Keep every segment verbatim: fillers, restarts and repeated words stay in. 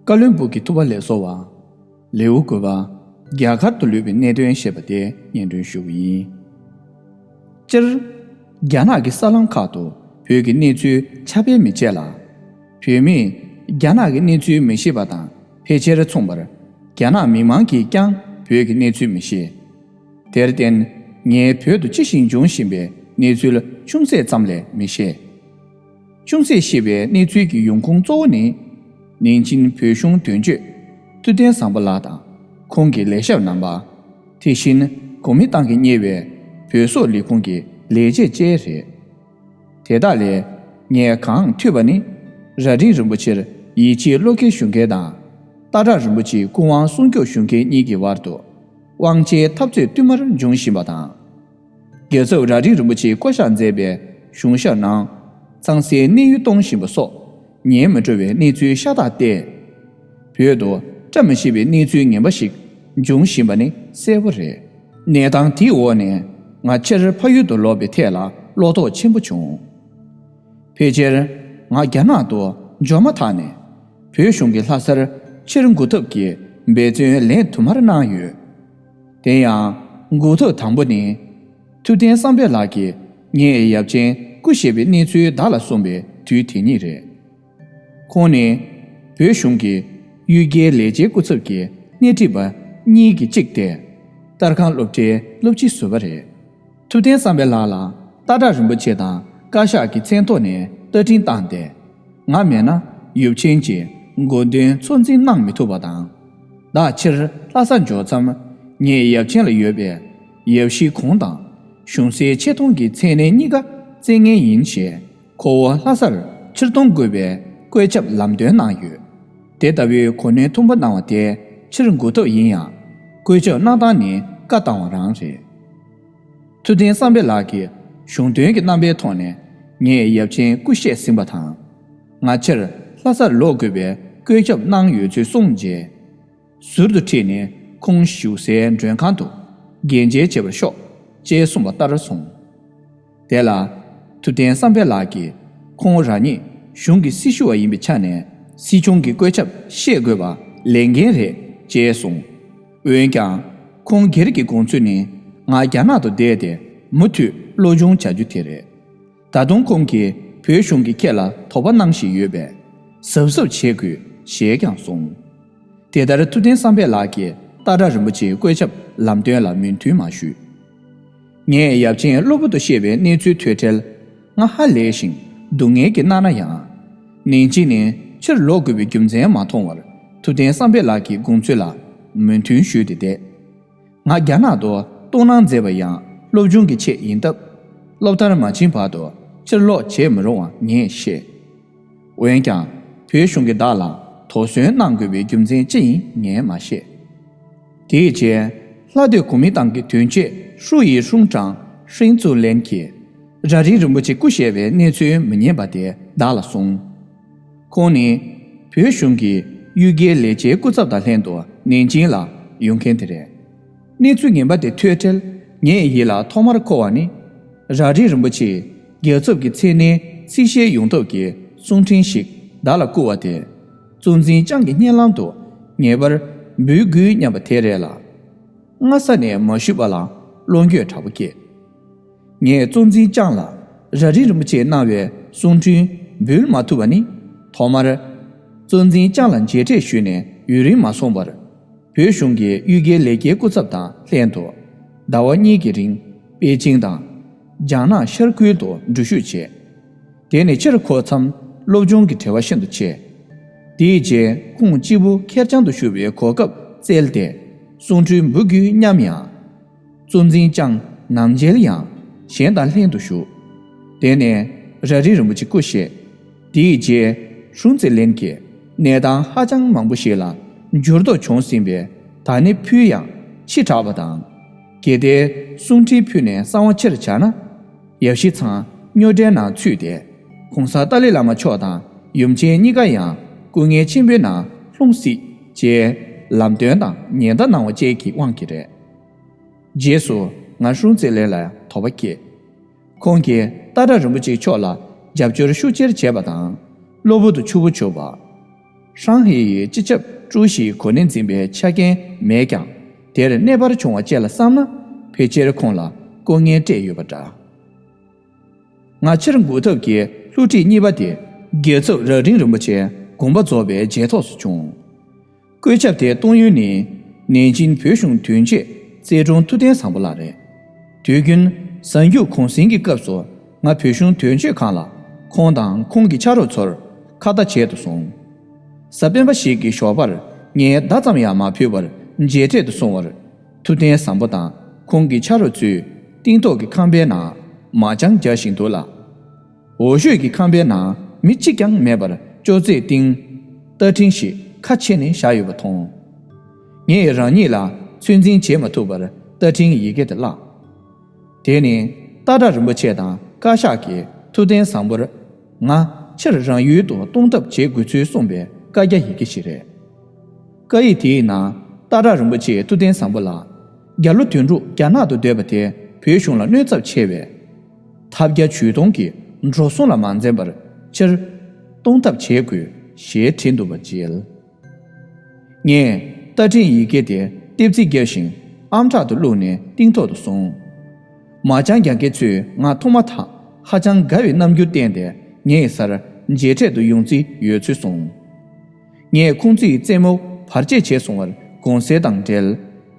བཀའ་བློན་སྦུག་གི་ཐུབ་པ་ལས་གསོལ་བ། ལེའུ་དགུ་པ། རྒྱ་གར་དུ་ལུས་པའི་གནད་དོན་ཞེས་པ་དེ་སྙན་སྒྲོན་ཞུ་གི་ཡིན། སྤྱིར། རྒྱ་ནག་གི་གསར་ལམ་ཁག་ཏུ་བོད་ཀྱི་གནས་ཚུལ་ཁྱབ་སྤེལ་མི་བྱེད་ལ། བོད་མིས་རྒྱ་ནག་གི་གནས་ཚུལ་མི་ཤེས་པ་དང་ཕལ་ཆེར་མཚུངས་པར། རྒྱ་ནག་མི་མང་གིས་ཀྱང་བོད་ཀྱི་གནས་ཚུལ་མི་ཤེས། དེར་བརྟེན། ངས་བོད་དུ་ཅི་ཞིག་འབྱུང་བཞིན་པའི་གནས་ཚུལ་ཅུང་ཟད་ཙམ་ལས་མི་ཤེས། ཅུང་ཟད་ཤེས་པའི་གནས་ཚུལ་གྱི་ཡོང་ཁུངས་གཙོ་བོ་ནི། ནན་ཅིང་བོད་གཞུང་དོན་གཅོད་ཐུབ་བསྟན་བཟང་པོ་ལགས་དང་ཁོང་གི་ལས་ཞབས་རྣམ་པ། དེ་བཞིན་གོ་མིན་ཏང་གིས་གཉེར་བའི་བོད་སོག་ལས་ཁུངས་ཀྱི་ལས་བྱེད་བཅས་རེད། དེ་དག་ལས་ངས་གང་ཐོས་པ་ནི། རྭ་སྒྲེང་རིན་པོ་ཆེར་ཡིད་ཆེས་བློ་འགེལ་ཞུ་མཁན་དང་། སྟག་བྲག་རིན་པོ་ཆེའི་སྐུ་དབང་སྲུང་སྐྱོབ་ཞུ་མཁན་གཉིས་ཀྱི་བར་དུ་དབང་ཆའི་འཐབ་རྩོད་བསྟུད་མར་འབྱུང་བཞིན་པ་དང་། རྒྱལ་ཚབ་རྭ་སྒྲེང་རིན་པོ་ཆེས་བསྐོ་བཞག་མཛད་པའི་གཞུང་ཞབས་ནང་ཚང་སེལ་གནས་ཡུལ་གཏོང་བཞིན་པ་སོགས་ཉན་མི་འགྲོ་བའི་གནས་ཚུལ་ཤ་སྟག་སྟེ། བོད་དུ་བཀྲ་མི་ཤིས་པའི་གནས་ཚུལ་ངན་པ་ཞིག་འབྱུང་བཞིན་པ་ནི་གསལ་པོ་རེད། གནས་སྟངས་དེའི་འོག་ནས་ང་ཕྱིར་ཕ་ཡུལ་དུ་ལོག་པའི་ཐད་ལ་བློ་དོགས་ཆེན་པོ་བྱུང་། ཕལ་ཆེར་ང་རྒྱ་ནག་ཏུ་འབྱོར་མ་ཐག་ནས་བོད་གཞུང་གིས་ལྷ་སར་ཕྱིར་འགུག་ཐབས་ཀྱི་འབད་བརྩོན་ལན་དུ་མར་གནང་ཡོད། དེ་ཡང་འགུག་ཐབས་དང་པོ་ནི། ཐུབ་བསྟན་བསམ་འཕེལ་ལགས་ཀྱིས་ངའི་ཡབ་ཆེན་སྐུ་གཤེགས་པའི་གནས་ཚུལ་བདག་ལ་གསུངས་པའི་དུས་དེ་ཉིད་རེད། ཁོང་ནི་བོད་གཞུང་གི་གཡུལ་རྒྱལ་ལས་བྱེད་སྐུ་ཚབ་ཀྱི་སྣེ་ཁྲིད་པ་གཉིས་ཀྱི་གཅིག་སྟེ། སྟར་ཁང་སློབ་གྲྭའི་སློབ་སྤྱི་ཟུར་པ་རེད། ཐུབ་བསྟན་བསམ་འཕེལ་ལགས་ལ་སྟག་བྲག་རིན་པོ་ཆེ་དང་བཀའ་ཤག་གི་མཚན་ཐོག་ནས་བརྡ་འཕྲིན་བཏང་སྟེ། ང་མེད་ན་ཡབ་ཆེན་གྱི་དགོངས་དོན་ཚོད་འཛིན་གནང་མི་ཐུབ་པ་དང་། བདག་ཕྱིར་ལྷ་ས་འབྱོར་མཚམས་ངའི་ཡབ་ཆེན་ལ་ཡོད་པའི་ཡབ་གཞིས་གུང་དང་གཞུང་སའི་ཆེ་མཐོང་གི་མཚན་གནས་གཉིས་ཀ་བཙལ་མཁན་ཡིན་ཞེས། ཁོ་བོ་ལྷ་སར་ཕྱིར་གཏོང་དགོས་པའི་བཀོད་ཁྱབ་ལམ་སྟོན་གནང་ཡོད། དེ་ལྟ་བུའི་གོ་གནོན་མཐོན་པོ་གནང་བ་དེ་ཕྱིར་འགུག་ཐབས་ཡིན་ཡང་། བཀོད་ཁྱབ་གནང་སྟངས་ནི་བཀའ་བཏང་བ་རང་རེད། ཐུབ་བསྟན་བསམ་འཕེལ་ལགས་ཀྱིས་གཞུང་དོན་གྱི་རྣམ་པའི་ཐོག་ནས་ངའི་ཡབ་ཆེན་སྐུ་གཤེགས་ཟིན་པ་དང་། ང་ཕྱིར་ལྷ་སར་ལོག་དགོས་པའི་བཀོད་ཁྱབ་གནང་ཡོད་ཚུལ་གསུངས་རྗེས། ཟུར་དུ་ཁྲིད་ནས་ཁོང་བཞུགས་སའི་མགྲོན་ཁང་དུ་གན་རྒྱའི་བྱེད་པར་ཤོག་ཅེས་གསུངས་པ་ལྟར་སོང་། དེ་ལ་ཐུབ་བསྟན་བསམ་འཕེལ་ལགས་ཀྱིས་ཁོང་རང་ཉིད་གཞུང་གི་སྲི་ཞུ་བ་ཡིན་པའི་ཆ་ནས་སྲིད་སྐྱོང་གི་བཀོད་ཁྱབ་ཤེས་དགོས་པ་ལས་འགན་རེད་ཅེས་གསུངས། འོན་ཀྱང་ཁོང་སྒེར་གྱི་དགོངས་ཚུལ་ནི་ང་རྒྱ་ནག་ཏུ་བསྡད་དེ་མུ་མཐུད་སློབ་སྦྱོང་བྱ་རྒྱུ་དེ་རེད། ད་དུང་ཁོང་གིས་བོད་གཞུང་གིས་ཁྱེད་ལ་དོགས་པ་གནང་བཞིན་ཡོད་པས་གཟབ་གཟབ་བྱེད་དགོས་ཞེས་ཀྱང་གསུངས། དེ་ལྟར་ཐུབ་བསྟན་བསམ་འཕེལ་ལགས་ཀྱིས་སྟག་བྲག་རིན་པོ་ཆེའི་བཀོད་ཁྱབ་ལམ་སྟོན་ལ་མོས་མཐུན་མ་ཞུས། ངས་ཡབ་ཆེན་གློ་བུར་དུ་གཤེགས་པའི་གནས་ཚུལ་ཐོས་འཕྲལ་ང་ཧ་ལས་ཤིང་སྡུག་བསྔལ་གྱིས་མནར་ན་ཡང་། ནན་ཅིང་ནས་ཕྱིར་ལོག་དགོས་པའི་རྒྱུ་མཚན་མ་མཐོང་བར་ཐུབ་བསྟན་བསམ་འཕེལ་ལགས་ཀྱི་དགོངས་ཚུལ་ལ་མོས་མཐུན་ཞུས་ཏེ་བསྡད། ང་རྒྱ་ནག་ཏུ་གཏོང་གནང་མཛད་པ་ཡང་སློབ་སྦྱོང་གི་ཆེད་ཡིན་སྟབས། སློབ་མཐར་མ་ཕྱིན་བར་དུ་ཕྱིར་ལོག་བྱེད་མི་རུང་བ་ངས་ཤེས། འོན་ཀྱང་བོད་གཞུང་གིས་བདག་ལ་དོགས་ཟོན་གནང་དགོས་པའི་རྒྱུ་མཚན་ཅི་ཡིན་ངས་མ་ཤེས། དེའི་རྗེས་ལྷ་སྡོད་གོ་མིན་ཏང་གི་དོན་གཅོད་ཧྲུའུ་ཡི་ཧྲུང་ཀྲང་ཧྲིན་ཙུ་ལེན་གྱིས་རྭ་སྒྲེང་རིན་པོ་ཆེ་སྐུ་གཤེགས་པའི་གནས་ཚུལ་མི་ཉན་པ་དེ་བདག་ལ་གསུངས། ཁོང་ནི་བོད་གཞུང་གི་གཡུལ་རྒྱལ་ལས་བྱེད་སྐུ་ཚབ་དང་ལྷན་དུ་ནན་ཅིང་ལ་ཡོང་མཁན་དེ་རེད། གནས་ཚུལ་ངན་པ་དེ་ཐོས་འཕྲལ་ངའི་ཡིད་ལ་ཐོག་མར་འཁོར་བ་ནི། རྭ་སྒྲེང་རིན་པོ་ཆེས་རྒྱལ་ཚབ་ཀྱི་མཚན་གནས་ཚིག་བཤད་ཡོང་ཐབས་ཀྱི་གསུང་འཕྲིན་ཞིག་བདག་ལ་བསྐུར་བ་དེ། གཙོ་འཛིན་ལྕམ་གྱི་སྙན་ལམ་དུ་ངེས་པར་འབུལ་དགོས་སྙམ་པ་དེ་རེད་ལ། སྔ་ས་ནས་མ་ཞུས་པ་ལ་བློ་འགྱོད་དྲག་པོ་སྐྱེས། ངས་གཙོ་འཛིན་ལྕམ་ལ་རྭ་སྒྲེང་རིན་པོ་ཆེས་གནང་བའི་གསུང་འཕྲིན་འབུལ་མ་ཐུབ་པ་ནི། ཐོག་མར་གཙོ་འཛིན་ལྕམ་ལ་མཇལ་འཕྲད་ཞུས་ནས་ཡུན་རིང་མ་སོང་བར། བོད་གཞུང་གི་གཡུལ་རྒྱལ་ལས་ཀའི་སྐུ་ཚབ་དང་ལྷན་དུ་ཟླ་བ་གཉིས་ཀྱི་རིང་པེ་ཅིང་དང་། ལྗང་ནག་ཤར་ཁུལ་དུ་འགྲུལ་བཞུད་བྱས། དེ་ནས་ཕྱིར་འཁོར་མཚམས་སློབ་སྦྱོང་གི་བྲེལ་བ་ཤིན་ཏུ་ཆེ། དེའི་རྗེས་ཁོང་གཅིག་པུ་ཁེར་རྐྱང་དུ་བཞུགས་པའི་གོ་སྐབས་བཙལ་ཏེ་གསུང་འཕྲིན་འབུལ་དགོས་སྙམ་ཡང་། གཙོ་འཛིན་ལྕམ་ནམ་མཇལ་ཡང་གཞན་དང་ལྷན་དུ་བཞུགས། དེ་ནས་རྭ་སྒྲེང་རིན་པོ་ཆེ་སྐུ་གཤེགས། དེའི་རྗེས་ཧྲུང་ཙེ་ལེན་གྱིས་གནས་སྟངས་ཧ་ཅང་མང་པོ་ཞིག་ལ་འགྱུར་ལྡོག་བྱུང་ཟིན་པས་ད་ནི་ཕུལ་ཡང་ཕྱི་དྲགས་པ་དང་། གལ་ཏེ་གསུང་འཕྲིན་ཕུལ་ནས་གསང་བ་ཕྱིར་བྱ་ན། ཡབ་གཞིས་ཚང་རྙོག་དྲའི་ནང་ཚུད་དེ། གོང་ས་ཏཱ་ལའི་བླ་མ་མཆོག་དང་ཡུམ་ཆེན་གཉིས་ཀ་ཡང་སྐུ་ངལ་ཆེན་པོའི་ནང་ལྷུང་སྲིད་ཅེས་ལམ་སྟོན་དང་ཉེན་བརྡ་གནང་བ་བཅས་ཀྱི་དབང་གིས་རེད། རྗེས་སུ་ང་ཧྲུང་ཙེ་ལེ་ལ་དོགས་པ་སྐྱེས། ཁོང་གིས་སྟག་བྲག་རིན་པོ་ཆེ་མཆོག་ལ་རྒྱབ་སྐྱོར་ཤུགས་ཆེར་བྱས་པ་དང་གློ་བུར་དུ་ཕྱུག་པོ་བྱུང་བ། ཧྲང་ཧའེ་ཡི་སྤྱི་ཁྱབ་ཀྲུའུ་ཞིའི་གོ་གནས་འཛིན་པའི་ཆ་རྐྱེན་མེད་ཀྱང་། དེར་གནས་སྤར་བྱུང་བ་བཅས་ལ་བསམ་ན། ཕལ་ཆེར་ཁོང་ལ་སྐུ་ངལ་སྤྲད་ཡོད་པ་འདྲ། ང་ཕྱིར་འགུག་ཐབས་ཀྱི་བསླུ་བྲིད་གཉིས་པ་དེ། རྒྱལ་ཚབ་རྭ་སྒྲེང་རིན་པོ་ཆེ་དགོངས་པ་རྫོགས་པའི་རྗེས་ཐོགས་སུ་བྱུང་། བཀོད་ཁྱབ་དེ་གཏོང་ཡུལ་ནི། ནན་ཅིན་བོད་གཞུང་དོན་གཅོད་རྩེ་དྲུང་ཐུབ་བསྟན་བཟང་པོ་ལགས་རེད། དུས་རྒྱུན་གཟའ་མཇུག་གུང་གསེང་གི་སྐབས་སུ། ང་བོད་གཞུང་དོན་གཅོད་ཁང་ལ་ཁོང་དང་ཁོང་གི་ཕྱག་རོགས་ཚོར་ཁ་བརྡ་བྱེད་དུ་སོང་། གཟའ་སྤེན་པ་ཞིག་གི་ཞོགས་པར། ངས་བརྡ་ཙམ་ཡང་མ་ཕུལ་བར་མཇལ་འཕྲད་དུ་སོང་བར། ཐུབ་བསྟན་བཟང་པོ་དང་ཁོང་གི་ཕྱག་རོགས་ཚོས་སྟེང་ཐོག་གི་ཁང་པའི་ནང་མ་ཅང་རྒྱག་བཞིན་འདུག་ལ། འོག་ཤོད་ཀྱི་ཁང་པའི་ནང་མི་གཅིག་ཀྱང་མེད་པར། ཅོག་ཙེའི་སྟེང་རྟ་ཕྲེང་ཞིག་ཁ་ཕྱེ་ནས་བཞག་ཡོད་པ་མཐོང་། ངས་རང་ཉིད་ལ་ཚོད་འཛིན་བྱེད་མ་ཐུབ་པར་རྟ་ཕྲེང་ཡི་གེ་དེ་བཀླགས། དེ་ནི་སྟག་བྲག་རིན་པོ་ཆེ་དང་བཀའ་ཤག་གིས་ཐུབ་བསྟན་བཟང་པོར། ང་ཕྱིར་རང་ཡུལ་དུ་གཏོང་ཐབས་བྱེད་དགོས་ཚུལ་གསུངས་པའི་བཀའ་རྒྱ་ཡི་གེ་ཞིག་རེད། བཀའ་ཡིག་དེའི་ནང་སྟག་བྲག་རིན་པོ་ཆེས་ཐུབ་བསྟན་བཟང་པོ་ལ། རྒྱ་ལོ་དོན་གྲུབ་རྒྱ་ནག་ཏུ་བསྡད་པ་དེ་བོད་གཞུང་ལ་གནོད་ཚབས་ཆེ་བས། ཐབས་བརྒྱ་ཇུས་སྟོང་གིས་འགྲོ་སོང་ལ་མ་འཛེམས་པར་ཕྱིར་གཏོང་ཐབས་བྱེད་དགོས་ཞེས་བྲིས་འདུག་པ་མཇལ། ངས་རྟ་ཕྲེང་ཡི་གེ་དེ་ལྟེབ་རྩིག་བརྒྱབ་ཤིང་ཨམ་ཕྲག་ཏུ་བླུགས་ནས་སྟེང་ཐོག་ཏུ་སོང་། མ་ཅང་རྒྱག་མཁན་ཚོས་ང་མཐོང་མ་ཐག་ཧ་ཅང་དགའ་བའི་རྣམ་འགྱུར་བསྟན་ཏེ། ངའི་སར་མཇལ་འཕྲད་དུ་ཡོང་རྩིས་ཡོད་ཚུལ་གསུངས། ངས་ཁོང་ཚོའི་རྩེད་མོ་བར་ཆད་བྱས་སོང་བར་དགོངས་སེལ་དང་འབྲེལ།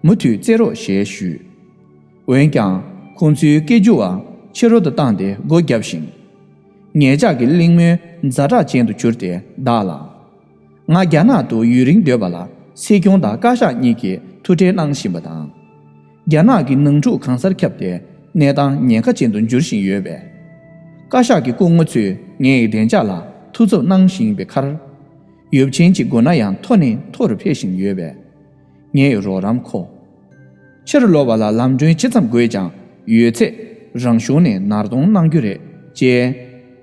མུ་མཐུད་རྩེད་རོགས་ཞེས་ཞུས། འོན་ཀྱང་ཁོང་ཚོའི་སྐད་སྒྱུར་བ་ཕྱི་རོལ་དུ་བཏང་སྟེ་སྒོ་བརྒྱབ་ཤིང་། ངེད་ཅག་གི་གླེང་མོལ་ཛ་དྲག་ཅན་དུ་གྱུར་ཏེ་བདག་ལ། ང་རྒྱ་ནག་ཏུ་ཡུན་རིང་སྡོད་པ་ལ་སྲིད་སྐྱོང་དང་བཀའ་ཤག་གཉིས་ཀྱིས་ཐུགས་ཁྲལ་གནང་བཞིན་པ་དང་། རྒྱ་ནག་གི་ནང་འཁྲུག་གང་སར་ཁྱབ་སྟེ་གནས་སྟངས་ཉེན་ཁ་ཅན་དུ་འགྱུར་བཞིན་ཡོད་པས། བཀའ་ཤག་གི་སྐུ་ངོ་ཚོས་ངའི་བདེ་འཇགས་ལ་ཐུགས་འཚབ་གནང་བཞིན་པའི་ཁར། ཡོབ་ཆེན་གྱི་སྒོ་ན་ཡང་མཐོ་ནས་མཐོ་རུ་འཕེལ་བཞིན་ཡོད་པས། ངའི་རོགས་རམ་མཁོ། ཕྱིར་ལོག་པ་ལ་ལམ་གྲོན་ཇི་ཙམ་དགོས་ཀྱང་ཡོད་ཚད་རང་གཞུང་ནས་ནར་གཏོང་གནང་རྒྱུ་རེད་ཅེས།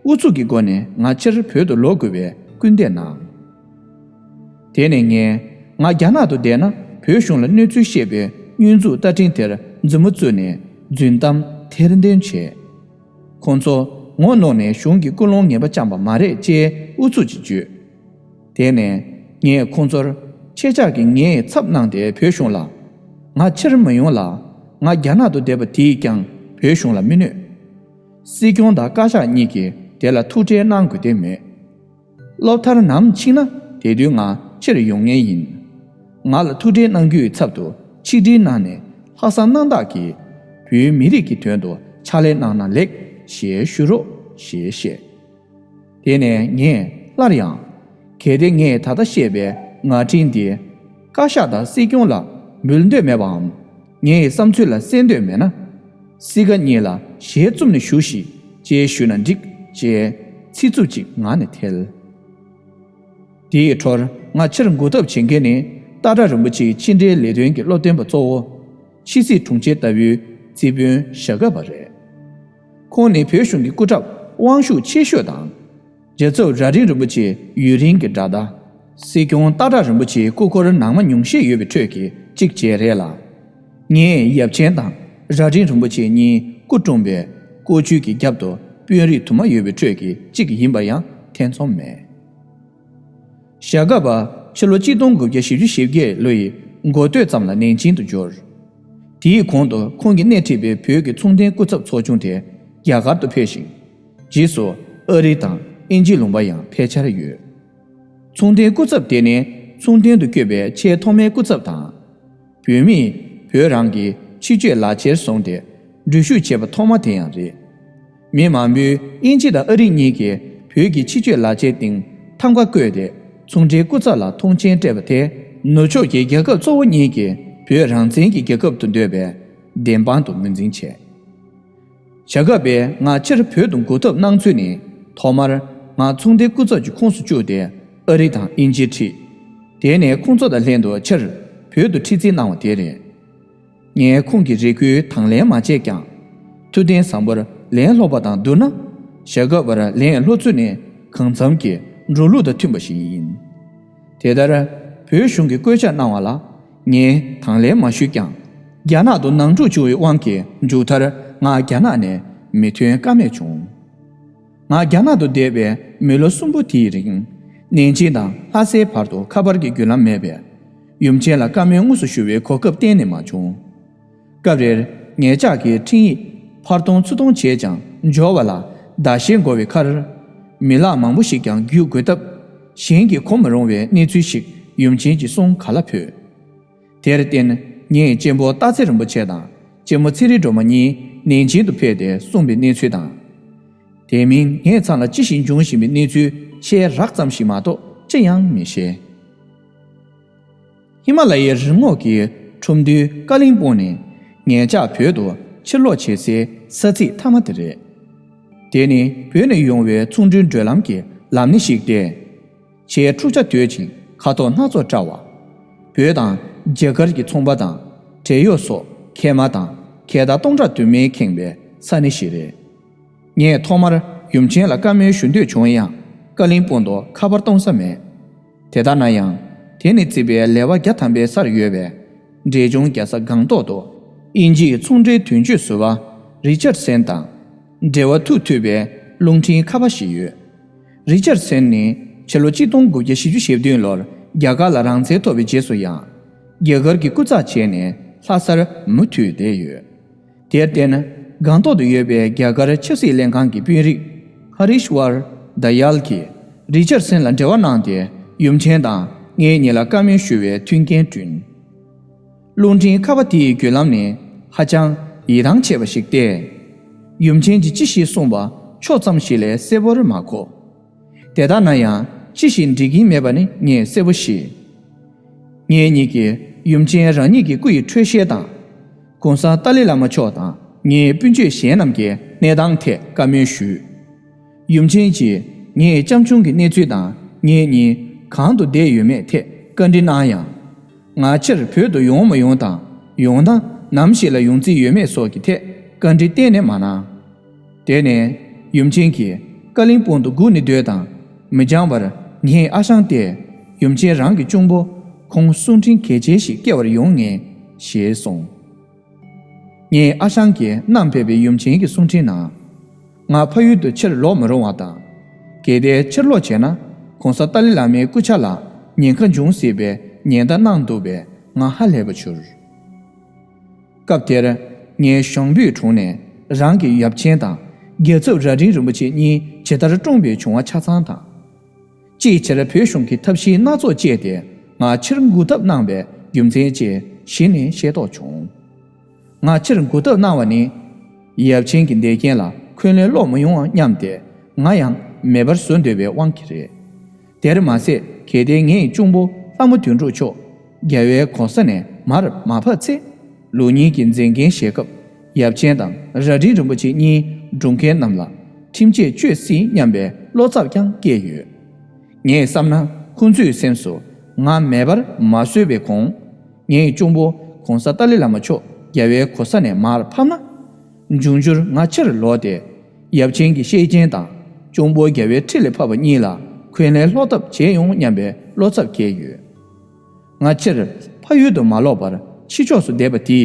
ཨུ་ཚུགས་ཀྱི་སྒོ་ནས་ང་ཕྱིར་བོད་དུ་ལོག་དགོས་པའི་སྐུལ་འདེད་གནང་། དེ་ནས་ངས་ང་རྒྱ་ནག་ཏུ་བསྡད་ན་བོད་གཞུང་ལ་གནོད་ཚུལ་བཤད་པའི་བསྙོན་འཛུགས་རྟ་ཕྲེང་དེར་མཛུབ་མོ་བཙུགས་ནས་རྫུན་གཏམ་ཐེར་འདོན་བྱས། ཁོང་ཚོ་ངོ་གནོང་ནས་གཞུང་གི་ཀུན་སློང་ངན་པ་བཅངས་པ་མ་རེད་ཅེས་ཨུ་ཚུགས་ཀྱིས་བརྗོད། དེ་ནས་ངས་ཁོང་ཚོར་ཁྱེད་ཅག་གིས་ངའི་ཚབ་གནང་སྟེ་བོད་གཞུང་ལ་ང་ཕྱིར་མི་ཡོང་ལ། ང་རྒྱ་ནག་ཏུ་བསྡད་པ་དེས་ཀྱང་བོད་གཞུང་ལ་མི་གནོད། སྲིད་སྐྱོང་དང་བཀའ་ཤག་གཉིས་ཀྱིས་དེ་ལ་ཐུགས་ཁྲལ་གནང་དགོས་དོན་མེད། སློབ་མཐར་ནམ་ཕྱིན་ན་དེ་དུས་ང་ཕྱིར་ཡོང་ངེས་ཡིན། ང་ལ་ཐུགས་ཁྲལ་གནང་རྒྱུའི་ཚབ་ཏུ་ཆིག་སྒྲིལ་གནང་ནས་ལྷག་བསམ་རྣམ་དག་གིས་བོད་མི་རིགས་ཀྱི་དོན་དུ་ཕྱག་ལས་གནང་ན་ལེགས་ཞེས་ཞུ་རོགས་ཞེས་བཤད། དེ་ནས་ངས་སླར་ཡང་། གལ་ཏེ་ངས་ད་ལྟ་བཤད་པའི་ངག་འཕྲིན་འདི་བཀའ་ཤག་དང་སྲིད་སྐྱོང་ལ་འབུལ་འདོད་མེད་པའམ། ངའི་བསམ་ཚུལ་ལ་གསན་འདོད་མེད་ན། སྲིད་ཀ་གཉིས་ལ་ཞལ་བཙུམ་ནས་བཞུགས་ཤིག་ཅེས་ཞུས་ན་འགྲིག་ཅེས་ཚིག་རྩུབ་ཅིག་ངག་ནས་ཐལ། དེའི་འཕྲོར་ང་ཕྱིར་འགུག་ཐབས་བྱེད་མཁན་ནི་སྟག་བྲག་རིན་པོ་ཆེའི་ཕྱི་འབྲེལ་ལས་དོན་གྱི་སློབ་སྟོན་པ་གཙོ་བོ། ཕྱི་སྲིད་དྲུང་ཆེ་ལྟ་བུའི་རྩིས་དཔོན་ཞྭ་སྒབ་པ་རེད། ཁོང་ནི་བོད་གཞུང་གི་སྐུ་ཚབ་དབང་ཤུགས་ཆེ་ཤོས་དང་། རྒྱལ་ཚབ་རྭ་སྒྲེང་རིན་པོ་ཆེའི་ཡུན་རིང་གི་དགྲ་ཟླ། སྲིད་སྐྱོང་སྟག་བྲག་རིན་པོ་ཆེའི་སྐུ་འཁོར་ནང་མ་ཉུང་ཤས་ཡོད་པའི་ཁྲོད་ཀྱི་གཅིག་བཅས་རེད་ལ། ངས་ཡབ་ཆེན་དང་རྭ་སྒྲེང་རིན་པོ་ཆེ་གཉིས་སྐུ་བཀྲོངས་པའི་ལྐོག་ཇུས་ཀྱི་རྒྱབ་ཏུ་དཔོན་རིགས་དུ་མ་ཡོད་པའི་ཁྲོད་ཀྱི་གཅིག་ཡིན་པར་ཡང་ཐེ་ཚོམ་མེད། ཞྭ་སྒབ་པ་ཕྱི་ལོ་གཅིག་སྟོང་དགུ་བརྒྱ་བཞི་བཅུ་ཞེ་བརྒྱད་ལོ་ཡི་འགོ་སྟོད་ཙམ་ལ་ནན་ཅིང་དུ་འབྱོར། དེའི་གོང་དུ་ཁོང་གིས་སྣེ་ཁྲིད་པའི་བོད་ཀྱི་ཚོང་དོན་སྐུ་ཚབ་ཚོགས་ཆུང་དེ་རྒྱ་གར་དུ་ཕེབས་ཤིང་། རྗེས་སུ་ཨ་རི་དང་དབྱིན་ཇི་ལུང་པ་ཡང་ཕལ་ཆེར་ཡོད། ཚོང་དོན་སྐུ་ཚབ་དེ་ནི་ཚོང་དོན་དུ་བསྐྱོད་པའི་ཆེས་ཐོག་མའི་སྐུ་ཚབ་དང་། བོད་མིས་བོད་རང་གི་ཕྱི་སྐྱོད་ལག་ཁྱེར་བཟུང་སྟེ་འགྲུལ་བཞུད་བྱས་པ་ཐོག་མ་དེ་ཡང་རེད། མི་མང་པོས་དབྱིན་ཇི་དང་ཨ་རི་གཉིས་ཀྱིས་བོད་ཀྱི་ཕྱི་སྐྱོད་ལག་ཁྱེར་སྟེང་ཐང་ག་བཀོད་དེ་ཚོང་འབྲེལ་སྐུ་ཚབ་ལ་མཐོང་མཆན་སྤྲད་པ་དེ། ནུབ་ཕྱོགས་ཀྱི་རྒྱལ་ཁབ་གཙོ་བོ་གཉིས་ཀྱིས་བོད་རང་བཙན་གྱི་རྒྱལ་ཁབ་ཏུ་འདོད་པའི་བདེན་དཔང་དུ་ངོས་འཛིན་བྱས། ཞྭ་སྒབ་པས་ང་ཕྱིར་བོད་དུ་འགུག་ཐབས་གནང་ཚུལ་ནི། ཐོག་མར་ང་ཚོང་སྡེ་སྐུ་ཚབ་ཀྱི་ཁོངས་སུ་བཅུག་སྟེ་ཨ་རི་དང་དབྱིན་ཇི་ཁྲིད། དེ་ནས་ཁོང་ཚོ་དང་ལྷན་དུ་ཕྱིར་བོད་དུ་ཁྲིད་རྩིས་གནང་བ་དེ་རེད། ངས་ཁོང་གི་རེ་སྐུལ་དང་ལེན་མ་བྱས་ཀྱང་། ཐུབ་བསྟན་བཟང་པོར་ལན་སློག་པ་དང་བསྡུར་ན། ཞྭ་སྒབ་པར་ལན་སློག་ཚུལ་ནི་གང་འཚམ་གྱི་འགྲོ་ལུགས་དང་མཐུན་པ་ཞིག་ཡིན། དེ་ལྟར་བོད་གཞུང་གིས་བཀོད་ཁྱབ་གནང་བ་ལ་ངས་དང་ལེན་མ་ཞུས་ཀྱང་། རྒྱ་ནག་ཏུ་ནང་འཁྲུག་བྱུང་བའི་དབང་གིས་མཇུག་མཐར་ང་རྒྱ་ནག་ནས་མི་ཐོན་ཀ་མེད་བྱུང་། ང་རྒྱ་ནག་ཏུ་བསྡད་པའི་མི་ལོ་གསུམ་པོ་དེའི་རིང་ ནན་ཅིང་དང་ལྷ་སའི་བར་དུ་ཁ་པར་གྱི་བརྒྱུད་ལམ་མེད་པས། ཡུམ་ཆེན་ལ་བཀའ་མོལ་དངོས་སུ་ཞུ་བའི་གོ་སྐབས་གཏན་ནས་མ་བྱུང་། སྐབས་རེར་ངེད་ཅག་གིས་འཕྲིན་ཡིག་ཕར་གཏོང་ཚུར་གཏོང་བྱས་ཀྱང་འབྱོར་བ་ལ་ཟླ་ཤས་འགོར་བའི་ཁར། མི་ལག་མང་པོ་ཞིག་ཀྱང་བརྒྱུད་དགོས་སྟབས། གཞན་གྱིས་གོ་མི་རུང་བའི་གནས་ཚུལ་ཞིག་ཡུམ་ཆེན་གྱི་གསུང་ག་ལ་ཕོད། དེར་བརྟེན། ངས་གཅེན་པོ་སྟག་འཚེར་རིན་པོ་ཆེ་དང་གཅེན་མོ་ཚེ་རིང་སྒྲོལ་མ་གཉིས་ནན་ཅིང་དུ་ཕེབས་ཏེ་གསུངས་པའི་གནས་ཚུལ་དང་། དེ་མིན་ངེད་ཚང་ལ་ཅི་ཞིག་འབྱུང་བཞིན་པའི་གནས་ཚུལ་ཆེས་རགས་ཙམ་ཞིག་མ་གཏོགས་ཅི་ཡང་མི་ཤེས། ཧི་མ་ལ་ཡའི་རི་ངོགས་ཀྱི་ཁྲོམ་འདུས་ཀ་ལིང་སྤུངས་ནས་ངེད་ཅག་བོད་དུ་ཕྱིར་ལོག་བྱེད་སའི་ས་ཚིགས་མཐའ་མ་དེ་རེད། དེ་ནི་བོད་ནས་ཡོང་བའི་ཚོང་འགྲུལ་བགྲོད་ལམ་གྱི་ལམ་སྣེ་ཞིག་སྟེ། ཆེས་འཁྲུག་ཆ་དོད་ཅིང་ཁ་དོག་སྣ་ཚོགས་བཀྲ་བ། བོད་དང་རྒྱ་གར་གྱི་ཚོང་པ་དང་བྲན་གཡོག་སོགས་ཁལ་མ་དང་ཁལ་དར་སྟོང་ཕྲག་དུ་མས་ཁེངས་པའི་ས་གནས་ཤིག་རེད། ངས་ཐོག་མར་ཡུམ་ཆེན་ལ་བཀའ་མོལ་ཞུ་འདོད་བྱུང་ཡང་ཀ་ལིང་སྤུངས་དུ་ཁ་པར་གཏོང་ས་མེད། དེ་ལྟ་ན་ཡང་། དེ་ནི་བརྩིས་པའི་ལེ་དབར་བརྒྱ་ཐམ་པའི་སར་ཡོད་པའི་འབྲས་ལྗོངས་རྒྱལ་ས་སྒང་ཏོག་ཏུ་དབྱིན་ཇིའི་ཚོང་འབྲེལ་དོན་གཅོད་ཟུར་པ་རི་ཅར་སན་དང་འབྲེལ་བ་ཐུག་ཐུབ་པའི་རླུང་འཕྲིན་ཁ་པར་ཞིག་ཡོད། རི་ཅར་སན་ནི་ཕྱི་ལོ་གཅིག་སྟོང་དགུ་བརྒྱ་བཞི་བཅུ་ཞེ་བདུན་ལོར་རྒྱ་གར་ལ་རང་བཙན་ཐོབ་པའི་རྗེས་སུ་ཡང་རྒྱ་གར་གྱི་སྐུ་ཚབ་བྱས་ནས་ལྷ་སར་མུ་མཐུད་བསྡད་ཡོད། དེར་བརྟེན། སྒང་ཏོག་ཏུ་ཡོད་པའི་རྒྱ་གར་ཆབ་སྲིད་ལྷན་ཁང་གི་དཔོན་རིགས་ཧ་རིཤ་ཝར་དཱ་ཡལ་གྱིས་རི་ཅར་སན་ལ་འབྲེལ་བ་གནང་སྟེ་ཡུམ་ཆེན་དང་ངེད་གཉིས་ལ་བཀའ་མོལ་ཞུ་བའི་མཐུན་རྐྱེན་བསྐྲུན། རླུང་འཕྲིན་ཁ་པར་དེའི་བརྒྱུད་ལམ་ནི་ཧ་ཅང་ཡིད་ཐང་ཆད་པ་ཞིག་སྟེ། ཡུམ་ཆེན་གྱིས་ཅི་ཞིག་གསུངས་པ་ཕྱོགས་ཙམ་ཞིག་ལས་གསལ་པོར་མ་གོ། དེ་ལྟ་ན་ཡང་ཅི་ཞིག་འགྲིག་གིན་མེད་པ་ནི་ངས་གསལ་པོ་ཤེས། ངེད་གཉིས་ཀྱིས་ཡུམ་ཆེན་རང་ཉིད་ཀྱི་སྐུ་ཡི་འཕྲོད་བཞེས་དང་། གོང་ས་ཏཱ་ལའི་བླ་མ་མཆོག་དང་ངའི་སྤུན་མཆེད་གཞན་རྣམས་ཀྱི་གནས་སྟངས་ཐད་བཀའ་མོལ་ཞུས། ཡུམ་ཆེན་གྱིས་ངའི་བྱམས་སྐྱོང་གི་གནས་ཚུལ་དང་ངེད་གཉིས་གང་དུ་བསྡད་ཡོད་མེད་ཐད་བཀའ་འདྲི་གནང་ཡང་། ང་ཕྱིར་བོད་དུ་ཡོང་མ་ཡོང་དང་ཡོང་ན་ནམ་ཞིག་ལ་ཡོང་རྩིས་ཡོད་མེད་སོགས་ཀྱི་ཐད་བཀའ་འདྲི་གཏན་ནས་མ་གནང་། དེ་ནས་ཡུམ་ཆེན་གྱིས་ཀ་ལིང་སྤུངས་དུ་སྒུག་ནས་སྡོད་དང་མི་འགྱངས་པར་ངའི་ཨ་ཞང་སྟེ་ཡུམ་ཆེན་རང་གི་གཅུང་པོ་ཁོང་གསུང་འཕྲིན་གལ་ཆེན་ཞིག་སྐྱེལ་བར་ཡོང་ངེས་ཞེས་གསུངས། ངའི་ཨ་ཞང་གིས་བསྣམས་ཕེབས་པའི་ཡུམ་ཆེན་གྱི་གསུང་འཕྲིན་ནང་། ང་ཕ་ཡུལ་དུ་ཕྱིར་ལོག་མི་རུང་བ་དང་། གལ་ཏེ་ཕྱིར་ལོག་བྱས་ན་གོང་ས་ཏཱ་ལའི་བླ་མའི་སྐུ་ཕྱྭ་ལ་ཉེན་ཁ་འབྱུང་སྲིད་པའི་ཉེན་བརྡ་གནང་འདུག་པས་ང་ཧ་ལས་པ་གྱུར། སྐབས་དེར་ངའི་ཞང་བུའི་དྲུང་ནས་རང་གི་ཡབ་ཆེན་དང་རྒྱལ་ཚབ་རྭ་སྒྲེང་རིན་པོ་ཆེ་གཉིས་ཇི་ལྟར་བཀྲོངས་པའི་བྱུང་བ་ཆ་ཚང་དང་། ཅིའི་ཕྱིར་བོད་གཞུང་གིས་ཐབས་ཤེས་སྣ་ཚོགས་སྤྱད་དེ་ང་ཕྱིར་འགུག་ཐབས་གནང་བའི་རྒྱུ་མཚན་བཅས་གཞི་ནས་ཤེས་རྟོགས་བྱུང་། ང་ཕྱིར་འགུག་ཐབས་གནང་བ་ནི། ཡབ་ཆེན་གྱི་འདས་རྐྱེན་ལ་འཁོན་ལན་སློག་མི་ཡོང་བ་སྙམ་སྟེ་ང་ཡང་མེད་པར་བཟོ་འདོད་པའི་དབང་གིས་རེད། དེར་མ་ཟད་གལ་ཏེ་ངའི་གཅུང་པོ་ལྷ་མོ་དོན་གྲུབ་མཆོག་རྒྱལ་བའི་གོ་ས་ནས་མར་མ་ཕབ་ཚེ། ལུགས་གཉིས་ཀྱི་མཛད་འགན་བཞེས་སྐབས་ཡབ་ཆེན་དང་རྭ་སྒྲེང་རིན་པོ་ཆེ་གཉིས་སྒྲུབ་མཁན་རྣམས་ལ་ཁྲིམས་ཆད་གཅོད་སྲིད་སྙམ་པའི་བློ་འཚབ་ཀྱང་སྐྱེས་ཡོད། ངས་བསམ་ན་ཁོང་ཚོའི་སེམས་སུ་ང་མེད་པར་མ་བཟོས་པའི་གོང་། ངའི་གཅུང་པོ་གོང་ས་ཏཱ་ལའི་བླ་མ་མཆོག་རྒྱལ་བའི་གོ་ས་ནས་མར་ཕབ་ན། འབྱུང་འགྱུར་ང་ཕྱིར་ལོག་སྟེ། ཡབ་ཆེན་གྱི་ཤེས་ཅན་དང་གཅུང་པོ་རྒྱལ་བའི་ཁྲི་ལས་ཕབ་པ་གཉིས་ལ་འཁོན་ལན་སློག་ཐབས་བྱེད་ཡོང་སྙམ་པའི་བློ་འཚབ་སྐྱེས་ཡོད། ང་ཕྱིར་ཕ་ཡུལ་དུ་མ་ལོག་པར་ཕྱི་ཕྱོགས་སུ་བསྡད་པ་དེས་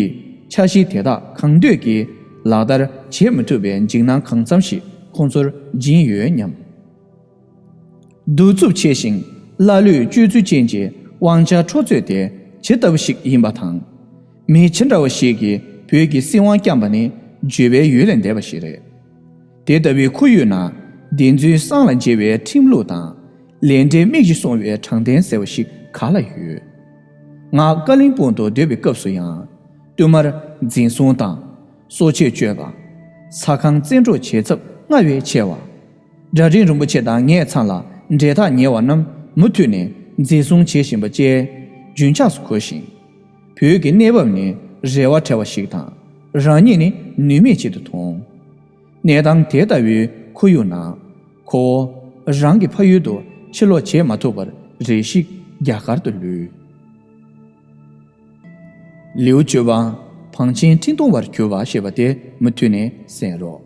འཆར་གཞི་དེ་དག་གང་འདོད་ཀྱིས་ལག་བསྟར་བྱེད་མི་ཐུབ་པའི་འཇིགས་སྣང་གང་འཚམ་ཞིག་ཁོང་ཚོར་སྦྱིན་ཡོད་སྙམ། གདུག་རྩུབ་ཆེ་ཞིང་ཀླ་ཀློའི་སྤྱོད་ཚུལ་ཅན་གྱི་དབང་ཆ་འཕྲོག་རྩོད་དེ་ཇི་ལྟ་བུ་ཞིག་ཡིན་པ་དང་། མི་ཇི་འདྲ་བ་ཞིག་གིས་བོད་ཀྱི་སྲིད་དབང་བསྐྱངས་པ་ནི་བརྗོད་པའི་ཡུལ་ལས་འདས་པ་ཞིག་རེད། དེ་ལྟ་བུའི་ཁོར་ཡུག་ནང་བདེན་རྫུན་སྲང་ལ་འབྱེད་པའི་ཁྲིམས་ལུགས་དང་། ལས་འབྲས་མིག་གིས་སྲུང་བའི་དྲང་བདེན་ཟེར་བ་ཞིག་ག་ལ་ཡོད། ང་ཀ་ལིང་སྤུངས་དུ་སྡོད་པའི་སྐབས་སུ་ཡང་། བསྟུད་མར་འཛིན་བཟུང་དང་། སྲོག་ཆད་གཅོད་པ། ཟ་ཁང་བཙན་འཕྲོག་བྱེད་ཚབས་སྔར་བས་ཆེ་བ། རྭ་སྒྲེང་རིན་པོ་ཆེ་དང་ངེད་ཚང་ལ་འབྲེལ་ཐག་ཉེ་བ་རྣམས་མུ་མཐུད་ནས་འཛིན་བཟུང་བྱེད་བཞིན་པ་བཅས་རྒྱུན་ཆགས་སུ་གོ་ཞིང་། བོད་ཀྱི་གནས་བབ་ནི་རེ་བ་བྲལ་བ་ཞིག་དང་། རང་ཉིད་ནི་ནུས་མེད་ཅིག་ཏུ་མཐོང་། གནས་སྟངས་དེ་ལྟ་བུའི་ཁོར་ཡུག་ནང་། ཁོ་བོ་རང་གི་ཕ་ཡུལ་དུ་ཕྱིར་ལོག་བྱེད་མ་ཐུབ་པར་རེ་ཞིག་རྒྱ་གར་དུ་ལུས། ལེའུ་བཅུ་པ། བང་ཆེན་འཕྲིན་གཏོང་བར་གྱུར་པ་ཞེས་པ་དེ་མུ་མཐུད་ནས་གསན་རོགས།